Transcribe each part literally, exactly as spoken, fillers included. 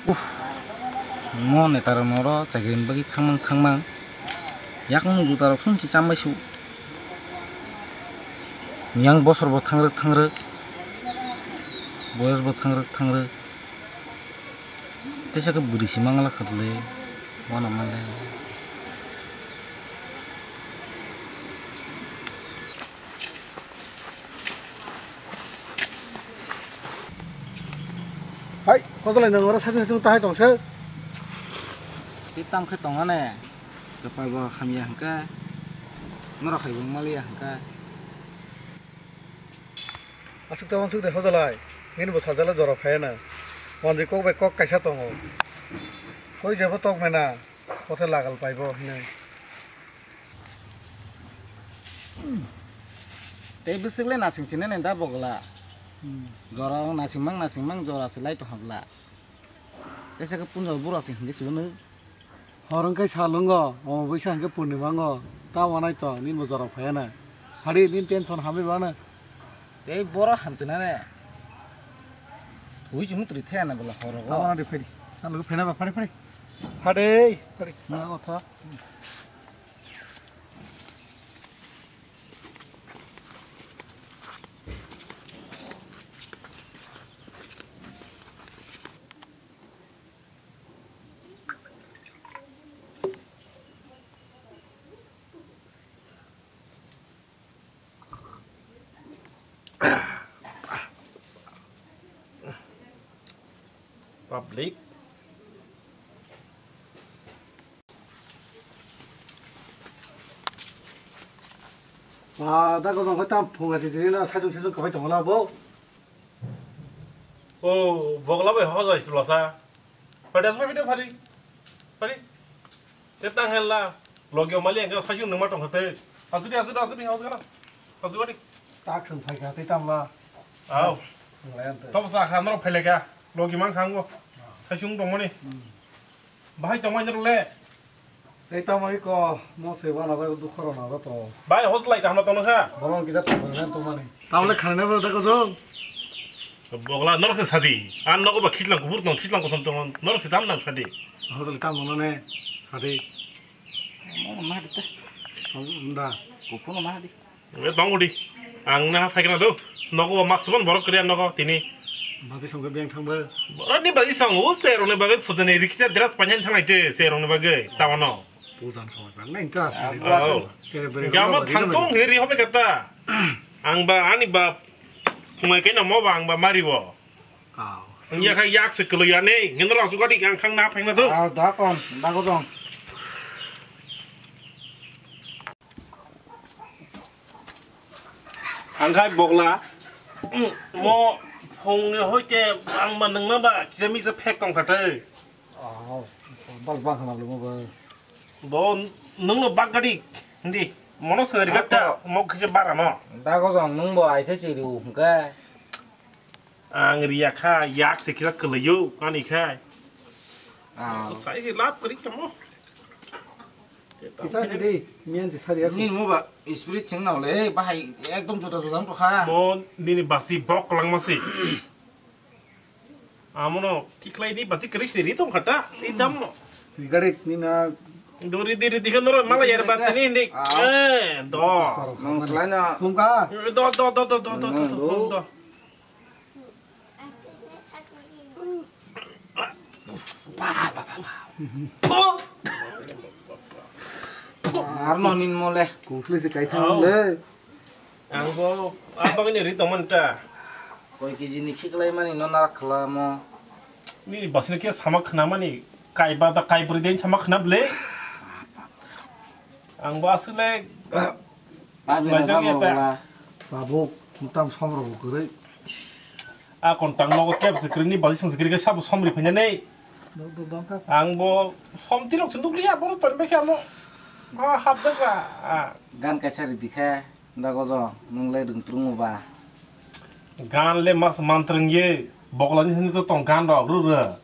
Uff, mo netarok noro chakrini bagwi thangmang thangmang. Yakung jutarok sumsi chambai su. Yang bosor bo thangrwk thangrwk. Boyos bo thangrwk thangrwk. Tesa khe bwrwi se mangla kha bwle. Wana manle. Hai, kosolai nang oro saichung saichung tahai tong se. Tei tamo khe tong ani. Kwpal bo hamya hwnkhe. Norok hai bo maliya hwnkhe. Aswk ta uansuk de hojalai. Nini bo sajala jora phaiya na. Wanjwi kok bai kok kaisa tongo. Koi jebo tok mena. Kothe lagal paibo hinwi. Tei bwswk le nasing sinani da bogla. Hmm. Jora o nasing mang nasing mang jora se lai tongkha bla. Tesa khe punjab bura se hinjak se hwnwi. Hor wngkhe sal wngo, omo bwsa hwnkhe purnima wngo. Ta wanai to, nini bo jora phaiya na. Hari nini tension hamwi ba na. Tei boro hamchwnani. Twi chumui twi thaya na bwla horo. Ta wanai de phai di. Ta logo phai na ba phai phai. Phai de, phai de. Na o tha. Public. Ba, da ko jong tam phunga se se na saichung saichung kabai tong la bo. O, bogla bai hojai sulasa. Phadas bai video phari. Phari. Te tang hella. Logi o mali ang saichung nungma tong khate. Asudi, asudi, asudi, asudi, asudi. Asudi. Tak sung phai kha te tam la. Au. Nglayan te. Tom sa kha norok phai le kha. Logi mang kha ngo. Saichung tong mani. Hmm. Bahai tongmani rok le? Tei tamo iko mo se wana jago dukho rok na to. Bai hos lai kaham tong kha. Bolong kisa tong kha tong mani. Tamo le khana bo da ko jong. Bogla norok se sadi. An nogo ba khichlang kubur tong khichlang kosom tong norok se tam nang sadi. Hos le tamo no ne sadi. Mo ma de. Tong da. Ko phone ma de. E tong udi. Ang na phaikna do. Nogo mas bon borok kriya nogo tini. Baji songkhe beng thangba. Borok ni baji songo se roni bagwi pujani rikcha dress panyan thangai te se roni bagwi tawano. Pujan songkhe bang nai ta. Oh. Gamo thangtong heri hobe kata. Ang ba ani ba phungai kaino mo ba ang ba maribo. Ang yakha yak se kwlwi ani, ngenra asuk gadi ang thang na phaikna do. Ah, da kon, da ko dong. Ang khai bogla, mo phungni hoite ang ma nungma ba kisa misa phek tong kha tei. Ah, bal bang khana lo mo ba. Bo nungno bak gadi, hindi, mono sari gatta, mo kisa bara no. Da ko jong nung bo ai khai se riu hwnkhe. Ang riya kha, yak se kisa kwlaiyo, ani khai. Ah. Sai se lap kari kamo. Kisa gidi, miyan se sari aku. Nini mo ba spirit sing na le, bahai ekdom juda juda wng tokha. Mo nini basi bok lang masi. Amono tiklai ni basi kari se ri tong khata, ti dam no. Gari ni na. Dori diri dikhe noro mala yer ba tini ndik. Ah. Eh, do. Nong selai na. Thungka. Do, do, do. Arno nin mole. Kungsli se kai thang le. Ang bo, abang ni ri tongmani ta. Koi kiji ni khiklai mani no narak khlamo. Ni basni khe sama khna mani, kai ba da kai bri den sama khna ble. Ang bo asle. Babi na baijak ya ta. Tabuk, tam somro kwrwi. A kon tang nogo kep se kwrwi ni basi song se kwrwi khe sabo somri phanya nei. Ang bo somti rok se nukliya, bo ton bekhe amo. Ha, hapjak ba. Ah. Gan kaisa ridi khe. Da gojo, nwng le rwngtrungo ba? Gan le mas mantrwng ye, boglani hwnwi to tong gan rok, rw rw.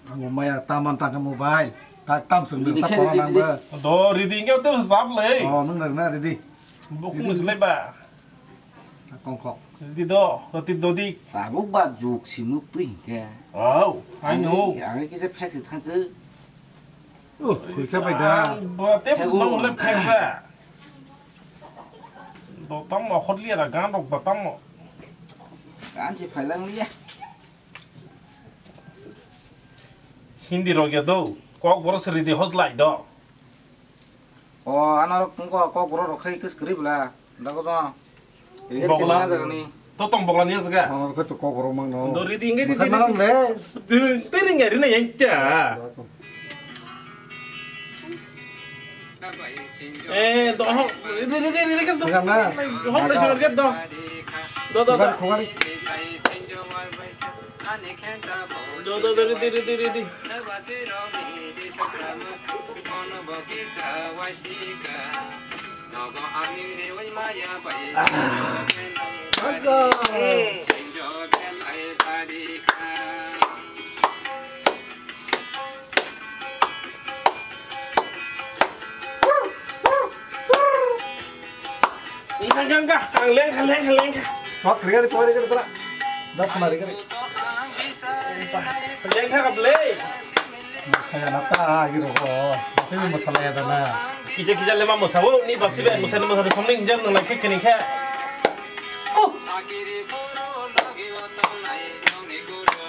Ang maya ta man tang khe mobile, tak tam swng rw sa pora nang ba. Do ridi hwnkhe to jab le. Oh, nwng rw na ridi. Bukung slai ba. Kongkhok. Di do, roti do di. Tabuk ba juk simuk twi hinkhe. Oh, I know. Ang kisa phek si thangkhe. Oh, kisa bai da. Ang ba te bus nang le phek sa. Do tamo khot liya da gan rok ba tamo. Gan si phailang liya. Hindi rok ya do. Kok boro sri di hos lai do. O, ano rok kok boro rok khai kis kri bla. Dago jo. Bogla. Jaga ni. To tong bogla ni jaga. Ano rok to kok boro mang no. Do ridi inge ridi. Musa manam le. Tering ya rina yang cha. Eh, do ho. Ridi ridi ridi kan to. Jaga na. Ho le sor ke do. Do do do. Khogari. Do do do ridi ridi ridi. Engka, engka, engka. Ang lengkha, lengkha, lengkha. Sok, rigari, sok, rigari, tara. Das na rigari. Lengkha ka ble. Masaya na ta, agi roko. Masih masala ya dana. Kija, kija lema masao, ni basi be, masani masani somni hinjang nang lai khe kene khe. Oh.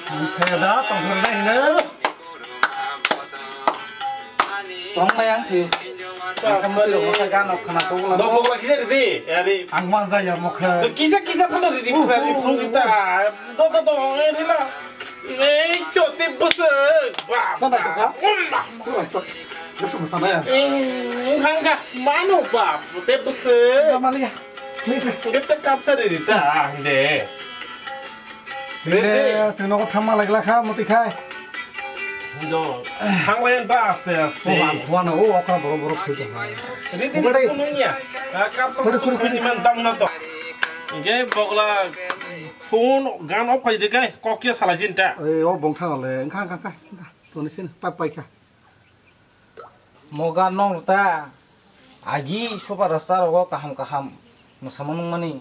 Masaya da, tongthor na hino. Tong maya, eh. Ang kha mutwi rok mokha gano khna kok la. Do bokla kisa ridi, ari. Ang man jaya mokha. Do kisa kisa phano ridi, phano ridi, phano ridi. Do, do, do, eh, rila. Eh, to te bwswk. Ba, ba, ba. Umma. Bwswk masa maya. Eh, hangka, mano ba, te bwswk. Mama liya. Gete kapsa ridi ta, de. Bile, chwng nogo thangma lai glak kha, mwtwi khai. Do, thang lai ta aste aste. O, ang khwano, o, okra borok borok khui tong. Ridi, ridi, kuno ya. Kap khuri, khuri, khuri. Iman dam na to. Ge bogla, phone, gan off khai de kai, kok ya sala jin ta. Ei, o bong thang le, engkha, engkha, engkha, engkha. Toni sin, pai, pai kha. Mo gan nong ta, agi super star rogo kaham kaham, mwsama nung mani.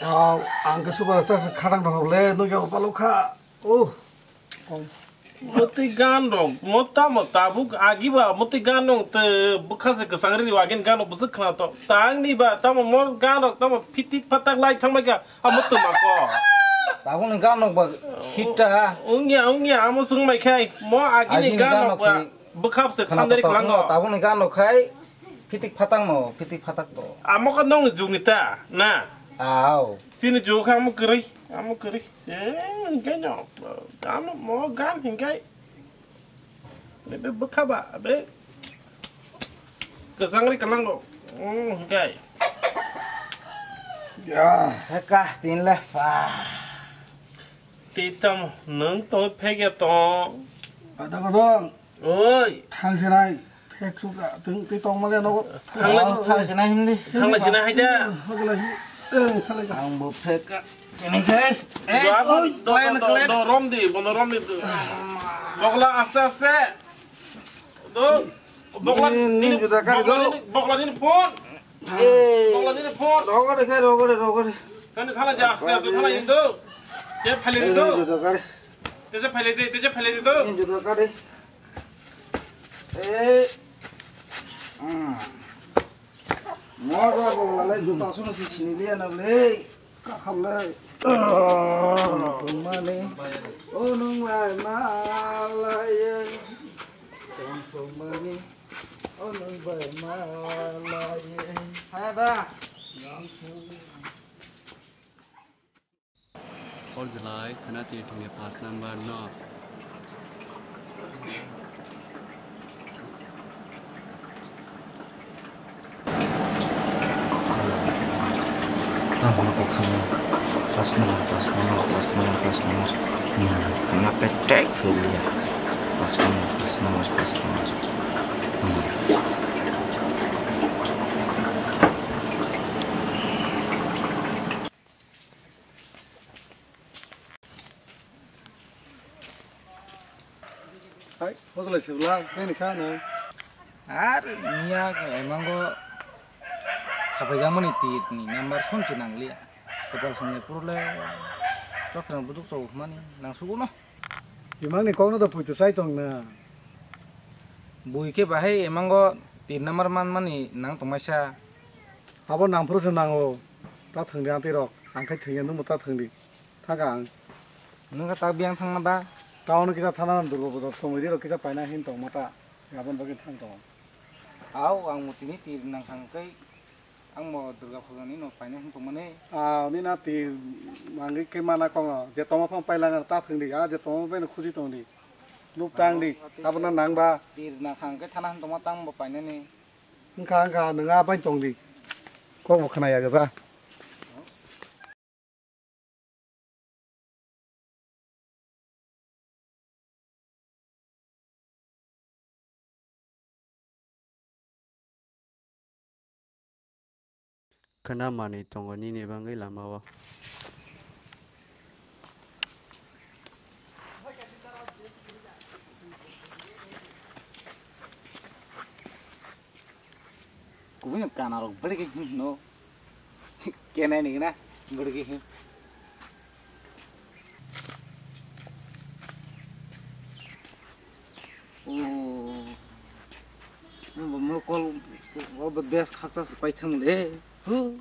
Aw, ang khe super star se kharang rok le nugya opalo kha. Oh. Mwtwi gan rok, mo tamo tabuk agi ba mwtwi gan rok te bwkha se kwchang ri wagin gan rok bwswk khna to. Tang ni ba tamo mo gan rok tamo phitik phatak lai thang bai kha, amo twma ko. Tabuk ni gan rok ba hit ta ha. Ungya, ungya, amo swng mai khai, mo agi ni gan rok ba bwkha se thandari kwlang ko. Tabuk ni gan rok khai, Phitik phatang no, phitik phatak to. Amo khe nong ni jug ni ta, na? Aw. Chini jug khe amo kwrwi, amo kwrwi. Eh, hinkhe no, amo mo gan hinkhe. Be, be bwkha ba, be kwchang ri kwlango. Hmm, hinkhe. Ya. Heka, tin le, pa. Twi tamo, nwng tong phek ya tong. Ada kodong. Oi. Thang sinai. Phek suka. Twi tong male no. Thang lai. Oh, thang sinai himli. Thang lai sinai haida. Hagla hi. Eh, khalai ka. Ang bo phek ka. Ini kai. Eh, oi, do, do, do, do, rom di, bono rom di. Bogla aste aste. Do. Bogla ni, ni juda kari do. Bogla ni phone. Eh. Bogla ni phone. Rogore khe, rogore, rogore. Kani thala ja aste aste thala indo. Te phale di do. Juda kari. Te je phale di, te je phale di do. Ni juda kari. Eh. Hmm. Mo ga bogla le juta suno si sini liya na le. Kahamlai. Tongmani. O nung bai malai. Tongmani. O nung bai malai. Hai da. Hor jalai khana ti thangya pas number no. Tamo kok sama. Pas nama, pas nama, pas nama, pas nama. Hmm, kena petek full ya. Pas nama, pas nama, pas nama. Hmm. Hai, hojlai sibla, nini kha no. Ar miya emango Aphaijak mani tir ni number son se nang liya. Kopal hamya phuru le chokra buduk chok mani nang sugo no. Imang ni kok no da puitu sai tong na. Bui khe bahai emango tir number man mani nang tong maisa. Abo nang phuru se nango. Ta thwng di ang tei rok. Ang khai thwngya nungbo ta thwng di. Thaka ang. Nungkha tak biyang thangma ba? Taono kisa thana Durga Puja somoi di rok kisa paina hin tong mata. Aboni bagwi thang tong. Au ang mutini tir nang thang kai ang mo Durga Puja ni no paina hin tong mani. Ah, ni na tir mangwi ke mana kong no. Je tongma phang paila ngar ta thang di. Ah, je tongma bai no khuji tong di. Nuk tang di. Abo na nang ba. Tir nang thang kai thana hin tong ma tang bo paina ni. Wngkha, wngkha, nwng a bai tong di. Kok bo khna ya gasa. Khna manwi tongo nini bagwi lama o. Kubui no kana rok bwrwi khe him hino. Kenai ni gana bwrwi khe him. Oh. Bo mo kol o bes khaksa se pai thang le. Hu.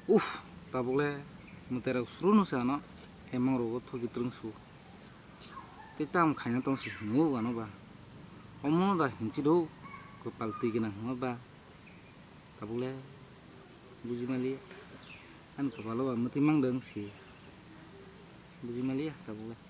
Uf, tabuk le mwtai rok suru no se ano. Hemang rogo thoki twrwng su. Tei tamo khaina tong se hino ano ba. Omo no da hinchi do. Kopal twi gwnang hwnma ba. Tabuk le buji maliya. Ani kopalo ba mwtai mang dong se. Buji maliya tabuk le.